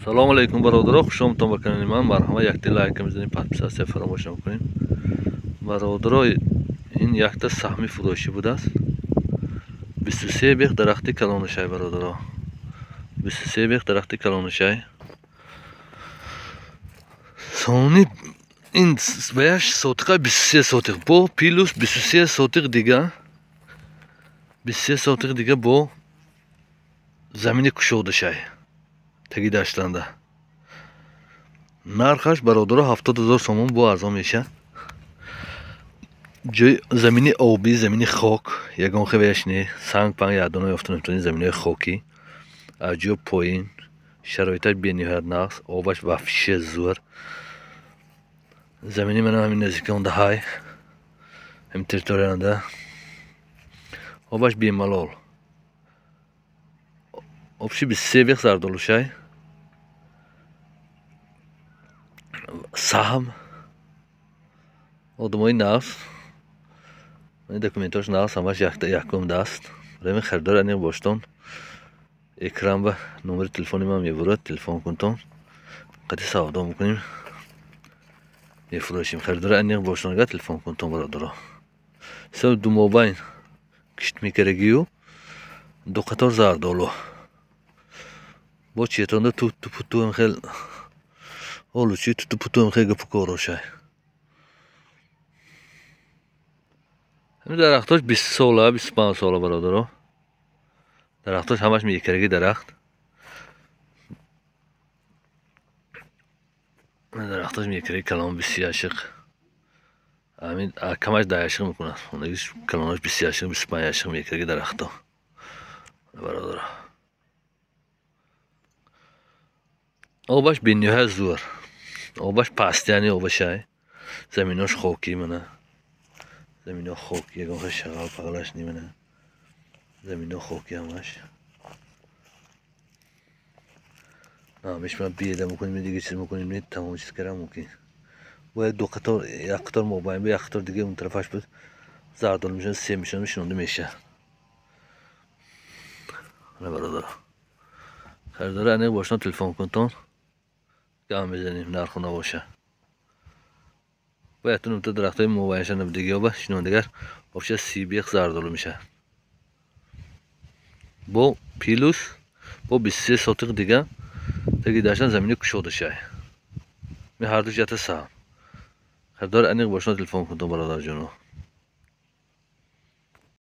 Салому алейкум, бародаро, хушомадтон ба канали ман. Марҳамат, якта лайка мезанем, подписаться фаромӯш накунем. Бародаро, ин якта саҳми фурӯшӣ будааст. 23 бех дарахти калонушай, бародаро. 23 бех дарахти калонушай. Сони ин баяш сотиқа 23 сотиқ бо плюс 23 сотиқ дига. 23 сотиқ дига бо замини кушодашай. Таги даштанда. Нархаш, бародаро, 70 000 сомон, бо арзон меша. Ҷои замини обӣ, замини хок, ягон хеваяш не, санг панг ядона ёфта наметавонӣ, заминои хокӣ. Аз ҷо поин, шароиташ бениҳоят нағз, обаш вообще зӯр. Замини мана ҳамин наздиконда ҳай, ҳамин территорияда. Обаш бемалол. Общий 23 бех зардолушай. Саҳм одамои нағз, документош нағз, ҳамаш якум даст. Барои харидор аниқ боштон, экран ба номери телефони ман мебурад, телефон кунтон, қати савдо мекунем, мефурӯшем. Харидори аниқ боштон, агар телефон кунтон, бародаро. Ҳисоб думобайн кишт мекардагию ду қатор зардолу бо четонда туту путу хел олучи туту путу хел гапу корошай. Ҳамин дарахтош 20 сола, 25 сола, бародаро. Дарахтош ҳамаш мекардаги дарахт. Дарахтош мекардаги калон 20 яшиқ. Ҳамин камаш 10 яшиқ мекунад. Онагиш калонош 20 яшиқ, 25 яшиқ мекардаги дарахто. Бародаро. Обаш бениҳоят зӯр. Обаш пастяни обашай. Заминош хокӣ мана. Замино хокӣ, ягон хел шағал пағалаш не мана. Замино хокӣ ҳамаш. Ҳамеш ман беда мекунем, дига чиз мекунем, тамом чиз кардам мумкин. Бояд ду қатор, як қатор мобайн, як қатор дига он тарафаш буд. Зардол мешавад, се мешавад, шинонда мешавад. Ана, бародаро. Харидори аниқ бошон, телефон кунтон. Гам мезанем, нарху набоша. Бояд тун дарахтои мобайнша набудиги оба шинондагар вообще 30 бех зардолу мешавад. Бо плюс бо 23 сотиқ дига таги даштан замини кушодашай. Ми ҳарду ҷиҳата саҳм. Харидори аниқ бошон, телефон кунтон, бародарҷоно.